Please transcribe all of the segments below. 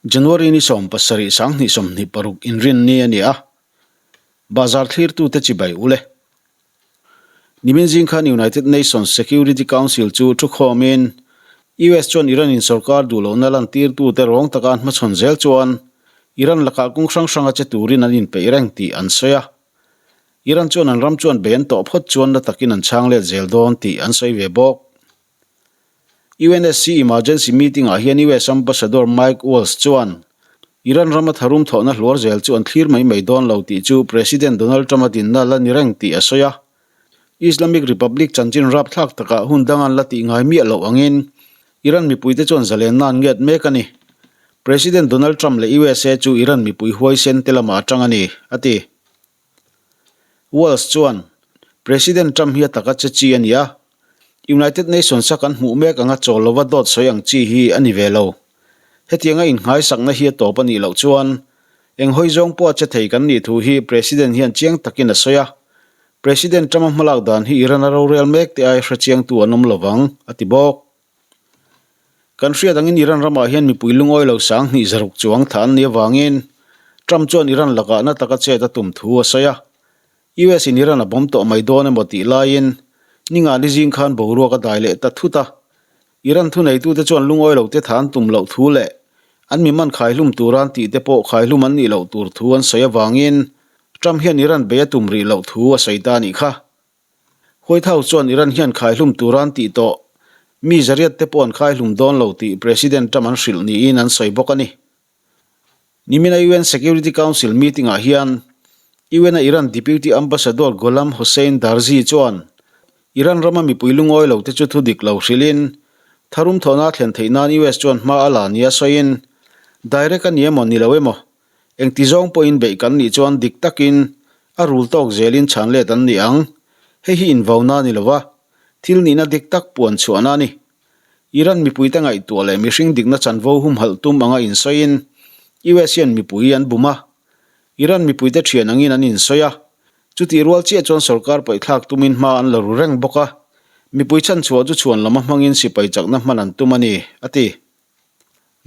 January ni 17 2026 inrinni a ni a, Bazar thlirtute chibai ul e. Nimin zing khan United Nations Security Council chu thukhawmin US chuan Iran in sorkar duh lohna lantirtute rawng taka an hmachhawn zel chuan Iran lakah kawng hrang hranga che turin an inpeih reng tih an sawi a. Iran chuan an ram chuan bei an tawh phawt chuan na takin an chhang let zel dawn tih an sawi ve bawk. UNSC Emergency Meeting ah hian US Ambassador Mike Waltz chuan Iran rama tharum thawhna hluar zel chu an thlir mai mai dawn lo tih chu President Donald Trump-a dinna la ni reng tih a sawi a. Islamic Republic chanchin rapthlak takah hun dang an la tih ngai miah loh angin Iran mipuite chuan zalenna an ngiat mek a ni. President Donald Trump leh USA chu Iran mipui huaisen te lamah a tang a ni, a ti. Walz chuan, President Trump hi a taka che chi a ni a, United Nations a kan hmuh mek anga chawl lova dawt sawi ang chi hi a ni ve lo. Hetianga innghai-sakna hi a tawp a nih loh chuan, eng hawi zawng pawh a che thei kan nih thu hi President hian chiang takin a sawi a. President Trump-a hmalak dan hi Iran-a rorel mek te ai hrechiangtu an awm lovang, a ti bawk. Kan hriat angin Iran ramah hian mipui lungawi lo sang hnih zaruk chuang thah an nih avangin Trump chuan Iran lakah na taka chet a tum thu a sawi a. US in Iran a bawm tawh mai dawn emaw tih laiin ninga ni zing khan boruak a dai leh ta thut a. Iran thuneitute chuan lungawi lo te thah an tum loh thu leh an mi man khaihlum tura an tih te pawh khaihlum an nih loh tur thu an sawi avangin Trump hian Iran bei a tum rih loh thu a sawi ta a nih kha. White House chuan Iran hian khaihlum tura an tih tawh mi zariat te pawh an khaihlum dawn lo tih President Trump an hrilh niin an sawi bawk a ni. Nimina UN Security Council meeting ah hian UN a Iran Deputy Ambassador Gholam Hossein Darzi chuan Iran rama mipui lungawi lo te chu thu dik lo hrilhin tharum thawhna a thlen theih nan US chuan hma a la nia sawiin direct a ni emaw ni lo emaw Engti zawng pawhin beih kan nih chuan dik takin a rul tawk zelin chhan let an ni ang. Hei hi invauna a ni lo va, thil nihna dik tak puan chhuahna a ni. Iran mipuite ngaihtuah leh mihring dikna chanvo humhalh tum anga insawiin US hian mipui an bum a. Iran mipuite thian angin an insawi a, chutih rual chiah chuan sorkar paihthlak tumin hma an la ru reng bawk a. Mipui chhanchhuah chu chhuan lama hmangin sipai chakna hman an tum a ni, a ti.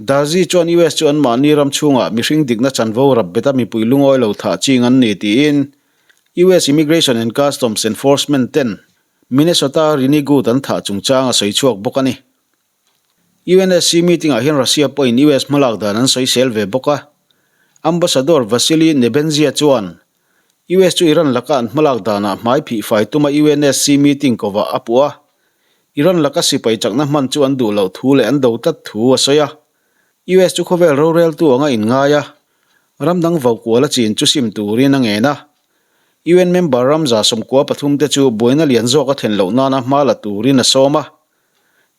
Darzi chuan US chu anmahni ram chhungah mihring dikna chanvo rap beta mipui lungawi lo thah ching an ni tiin US Immigration and Customs Enforcement ten Minnesota Rini Good an thah chungchang a sawi chhuak bawk a ni. UNSC meeting ah hian Russia pawhin US hmalak dan an sawisel ve bawk a. Ambassador Vasily Nebenzia chuan US chu Iran laka an hmalak danah hmai phih fai tuma UNSC meeting kovah a puh a. Iran laka sipai chakna hman chu an duh loh thu leh an do tlat thu a sawi a. US chu khawvel roreltu anga inngai a, ram dang vokual a chin chu sim turin a ngen a. UN member ram 13 te chu buaina lian zawk a thlen loh nana hma la turin a sawm a.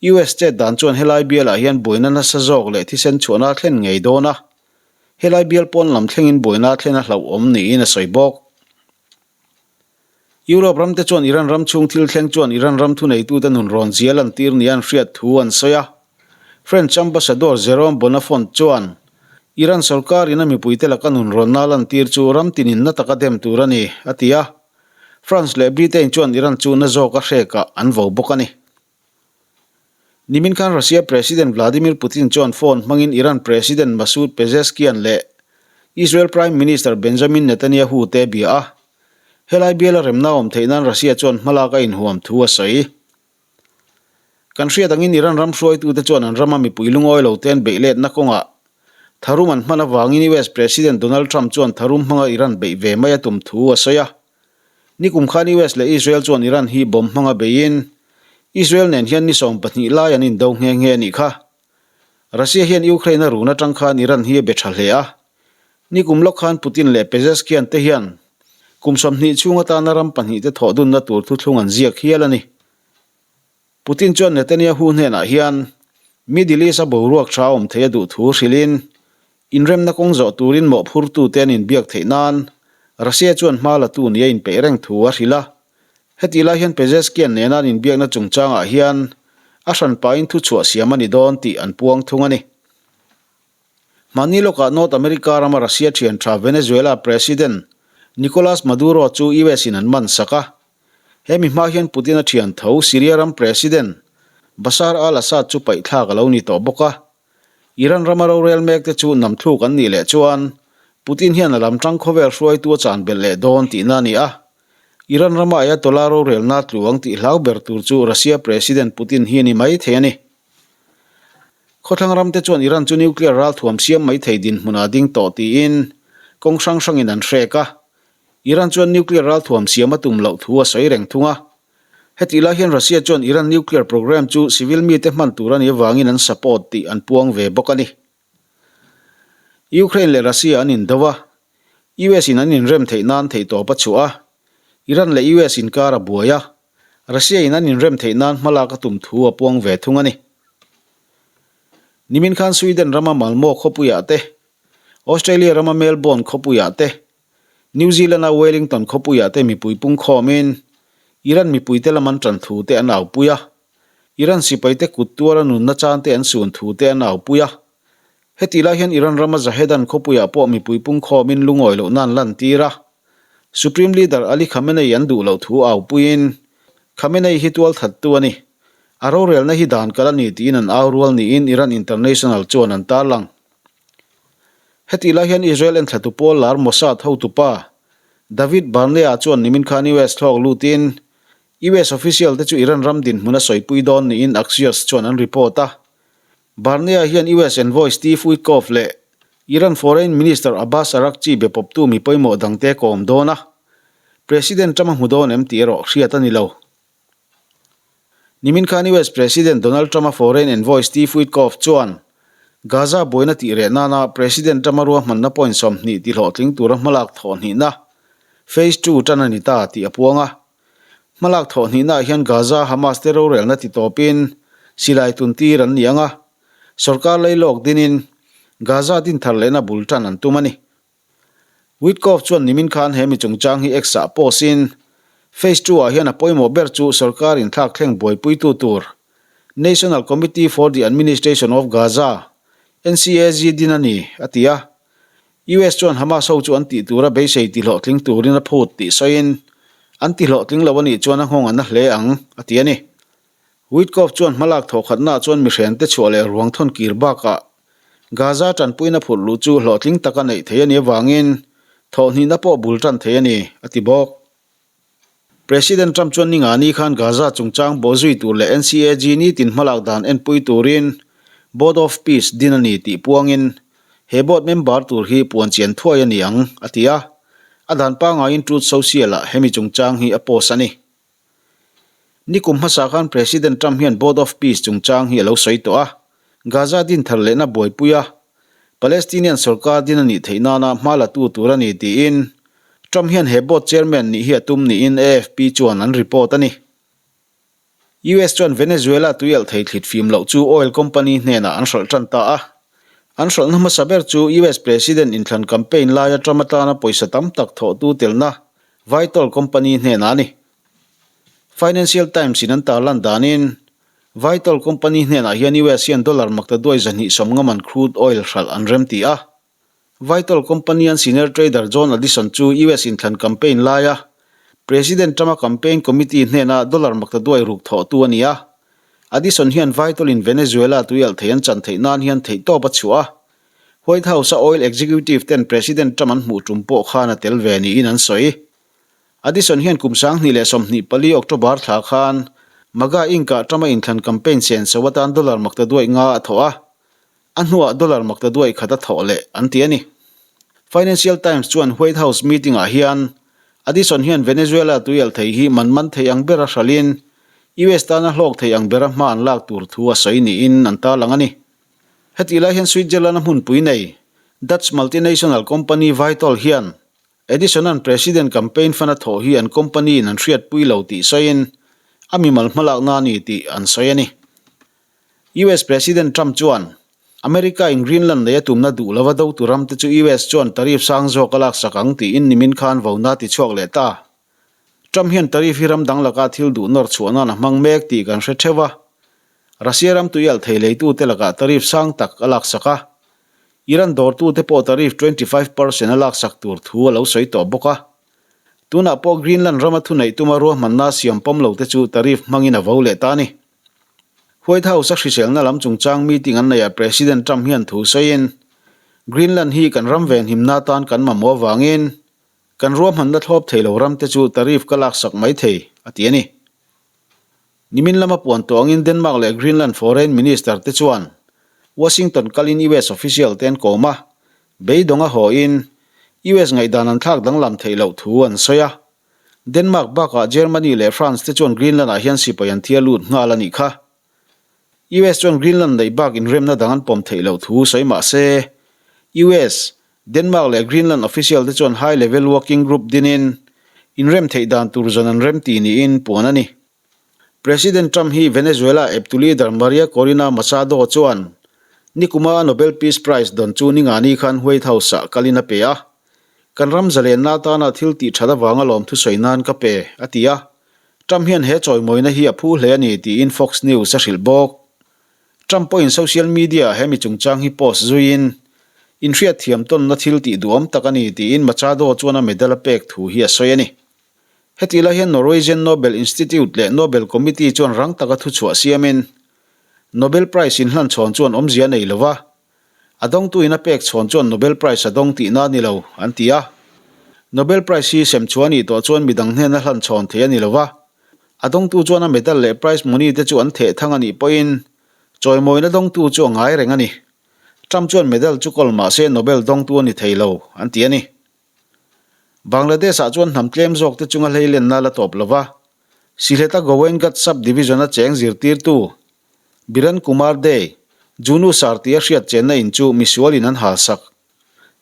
US chet dan chuan helai bialah hian buaina nasa zawk leh thisen chhuahna a thlen ngei dawn a. Helai bial pawn lam thlengin buaina a thlen a hlauhawm niin a sawi bawk. Europe ramte chuan Iran ram chhung thil thleng chuan Iran ram thuneitute nun rawn zia lantir nia an hriat thu an sawi a. French Ambassador Jerome Bonnafont chuan Iran sorkarin a mipuite laka nun rawnna lantir chu ram tinin na taka dem tur a ni, a ti a. France leh Britain chuan Iran chu na zawka hrekah an vo bawk a ni. Nimin khan Russia President Vladimir Putin chuan phone hmangin Iran President Masoud Pezeshkian leh Israel Prime Minister Benjamin Netanyahu te a bia a. Helai biala remna awm theih nan Russia chuan hmalak a inhuam thu a sawi. Kan hriat angin Iran ram hruaitute chuan an rama mipui lungawi lo te an beih letna kawngah tharum an hman avangin US President Donald Trump chuan tharum hmanga Iran beih ve mai a tum thu a sawi a. Nikum khan US leh Israel chuan Iran hi bomb hmanga beiin Israel nen hian ni 12 lai an indo nghe nghe a nih kha. Russia hian Ukraine a run atang khan Iran hi a be tha hle a. Nikum lawk khan Putin leh Pezeshkian te hian kum 20 chhung atana ram pahnih te thawh dunna tur thuthlung an ziak hial a ni. Putin chuan Netanyahu hnenah hian Middle East a boruak tha awm thei a duh thu hrilhin, inremna kawng zawh turin mawhphurtute an inbiak theih nan Russia chuan hma la tu nia inpeih reng thu a hrilh a. Hetih lai hian Pezeshkian nena an inbiakna chungchangah hian a hranpain thuchhuah siam a ni dawn tih an puang thung a ni. Hmani lawkah North America rama Russia thian tha Venezuela President Nicolas Maduro chu US in an man sak a. He mi hma hian Putin a thian tho Syria ram President Bashar al-Assad chu paihthlak a lo ni tawh bawk a. Iran rama rorel mekte chu namthluk an nih leh chuan Putin hian a lam tang khawvel hruaitu a chan belh leh dawn tihna a ni a. Iran rama Ayatollah rorelna tluang tih hlau ber tur chu Russia President Putin hi a ni mai thei a ni. Khawthlang ramte chuan Iran chu nuclear ralthuam siam mai thei dinhmunah a ding tawh tiin kawng hrang hrangin an hrek a. Iran chuan nuclear ralthuam siam a tum loh thu a sawi reng thung a. Hetih lai hian Russia chuan Iran nuclear program chu civil mite hman tur a nih avangin an support tih an puang ve bawk a ni. Ukraine leh Russia an indo a, US in an inrem theih nan theihtawp a chhuah a, Iran leh US inkar a buai a, Russia in an inrem theih nan hmalak a tum thu a puang ve thung a ni. Nimin khan Sweden rama Malmo khawpuiah te, Australia rama Melbourne khawpuiah te, New Zealand-a Wellington khawpuiah te mipui pungkhawmin Iran mipuite lam an tan thu te an aupui a, Iran sipaite kut tuara nunna chan te an sun thu te an aupui a. Hetih lai hian Iran rama Zahedan khawpuiah pawh mipui pungkhawmin lungawi lohna an lantir a. Supreme Leader Ali Khamenei an duh loh thu aupuiin, Khamenei hi tualthattu a ni. A rorelna hi dan kal a ni tiin an au rual niin Iran International chuan an tarlang. Hetih lai hian Israel enthlatu pawl lar Mossad hotupa David Barnea chuan nimin khan US thlawk lutin US official te chu Iran ram dinhmun a sawipui dawn niin Axios chuan an report a. Barnea hian US envoy Steve Witkoff leh Iran Foreign Minister Abbas Araghchi be pawptu mi pawimawh dangte kawm dawn a. President Trump a hmu dawn em tih erawh hriat a ni lo. Nimin khan US President Donald Trump-a foreign envoy Steve Witkoff chuan Gaza buaina tih reh nana President Trump-a ruahmanna point 20 tihlawhtling tura hmalak thawh hnihna, Phase ii, tan a ni ta tih a puang a. Hmalak thawh hnihnaah hian Gaza Hamas te rorelna ti tawpin silai tuntir an ni ang a, sorkar leilawk dinin Gaza dinthar lehna bul tan an tum a ni. Witkoff chuan nimin khan he mi chungchang hi X-ah post-in, Phase two-ah hian a pawimawh ber chu sorkar inthlak thleng buaipuitu tur National Committee for the Administration of Gaza, NCAG, din a ni, a ti a. US chuan Hamas ho chu an tih tura beisei tihlawhtling turin a phut tih sawiin, an tihlawhtling lo a nih chuan a nghawng a na hle ang, a ti a ni. Witkoff chuan hmalak thawhkhatnaah chuan mihrente chhuah leh ruang thawn kir bakah Gaza tanpuina phurh luh chu hlawhtling taka neih thei a nih avangin thawhhnihna pawh bul tan thei a ni, a ti bawk. President Trump chuan ninga ni khan Gaza chungchang bawhzui tur leh NCAG nitin hmalak dan enpui turin Board of Peace din a ni tih puangin he board member tur hi puan chian thuai a ni ang, a ti a. A dan pangaiin Truth Social-ah hemi chungchang hi a post a ni. Nikum hmasa khan President Trump hian Board of Peace chungchang hi a lo sawi tawh a, Gaza din thar lehna buaipui a, Palestinian sorkar din a nih theih nana hma la tu tur a ni tiin Trump hian he board chairman nih hi a tum niin AFP chuan an report a ni. US chuan Venezuela tuialh thei thlit fim loh chu oil company hnenah an hralh tan ta a, an hralhna hmasa ber chu US President inthlan campaign laia Trump atana pawisa tam tak thawhtu telna Vitol company hnenah a ni. Financial Times in an tarlan danin, Vitol company hnenah hian US hian dollar makta duai 290 man crude oil hralh an rem ti a. Vitol company an senior trader John Addison chu US inthlan campaign laia President Trump-a campaign committee hnena dollar makta duai ruk thawhtu a ni a. Addison hian Vitol in Venezuela tuialh thei an chan theih nan hian theihtawp a chhuah a. White House-a oil executive ten President Trump an hmuh tum pawh khan a tel ve niin an sawi. Addison hian kum 2024 October thla khan MAGA Inc-ah Trump-a inthlan campaign senso atan dollar makta duaih nga a thawh a, a hnuah dollar makta duaih khat a thawh leh an ti a ni. Financial Times chuan White House meeting-ah hian Addison hian Venezuela tuialh thei hi man man thei ang bera hralhin US tana hlawk thei ang bera hma an lak tur thu a sawi niin an tarlang a ni. Hetih lai hian Switzerland-a hmunpui nei Dutch multinational company Vitol hian Edison-a'n President campaign fund a thawh hi an company-in an hriatpui lo tih sawiin a mimal hmalakna a ni tih an sawi a ni. US President Trump chuan America-in Greenland nei a tumna duh lova dotu ramte chu US chuan tariff sang zawk a laksak ang tiin nimin khan vona ti chhuak leh ta. Trump hian tariff hi ram dang laka thil duh nawr chhuah nan a hmang mek tih kan hre theuh a. Russia ram tuialh thei leitute lakah tariff sang tak a laksak a. Iran dawrtute pawh tariff 25% a laksak tur thu a lo sawi tawh bawk a. Tunah pawh Greenland rama thuneih tuma ruahmanna siam pawm lote chu tariff hmangin a vo leh ta a ni. White House-a hriselna lam chungchang meeting an neihah President Trump hian thu sawiin, Greenland hi kan ram venhimna atan kan mamawh avangin kan ruahmanna thlawp thei lo ramte chu tariff ka laksak mai thei, a ti a ni. Nimin lama puan tawh angin Denmark leh Greenland Foreign Minister te chuan Washington kalin US official te an kawm a, beidawng a hawiin US ngaihdan an thlak danglam theih loh thu an sawi a. Denmark bakah Germany leh France te chuan Greenland-ah hian sipai an thia lut nghal a nih kha. US chuan Greenland neih bak inremna dang an pawm theih loh thu sawi mah se, US, Denmark leh Greenland official te chuan High Level Working Group dinin inrem theih dan tur zawn an rem ti niin puan a ni. President Trump hi Venezuela eptu leader Maria Corina Machado chuan nikuma a Nobel Peace Prize dawn chu ningani khan White House-ah kalin a pe a. Kan ram zalenna atana thil tih that avanga lawmthu sawi nan ka pe, a ti a. Trump hian he chawimawina hi a phu hle a ni tiin Fox News a hrilh bawk. Trump pawhin social media-ah he mi chungchang hi post zuiin, Inhriatthiam tawnna thil tih duhawm tak a ni tiin Machado chuan a medal a pek thu hi a sawi a ni. Hetih lai hian Norwegian Nobel Institute leh Nobel Committee chuan rang taka thuchhuah siamin, Nobel Prize inhlanchhawn chuan awmzia a nei lo va, A dawngtuin a pek chhawn chuan Nobel Prize a dawng tihna a ni lo, an ti a. Nobel Prize hi sem chhuah a nih tawh chuan midang hnena hlan chhawn thei a ni lo va. A dawngtu chuan a medal leh prize money te chu an theh thang a nih pawhin chawimawina dawngtu chu a ngai reng a ni. Trump chuan medal chu kawl mah se Nobel dawngtu a ni thei lo, an ti a ni. Bangladesh-ah chuan hnam tlem zawk te chunga hleilenna la tawp lo va, Sylhet-a Gowainghat Sub-Division-a cheng zirtirtu Biren Kumar Dey, Junu Sar tia hriat chenna in chu misualin an halsak.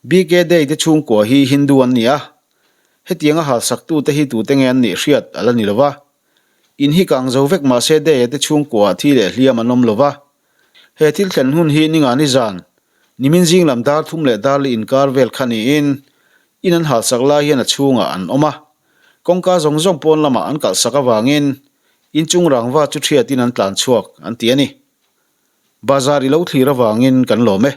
BK Dey te chhungkua hi Hindu an ni a, hetianga halsaktute hi tute nge an nih hriat a la ni lo va. In hi kang zo vek mah se Dey-a te chhungkuaah thi leh hliam an awm lo va. He thil thlen hun hi ningani zan, nimin zing lam dar thum leh dar li inkar vel kha niin in an halsak lai hian a chhungah an awm a. Kawngka zawng zawng pawn lamah an kalhsak avangin Inchung rangva chu thiatin an tlan chhuak an ti a ni. Bazar i lo thlir avangin kan lawm e.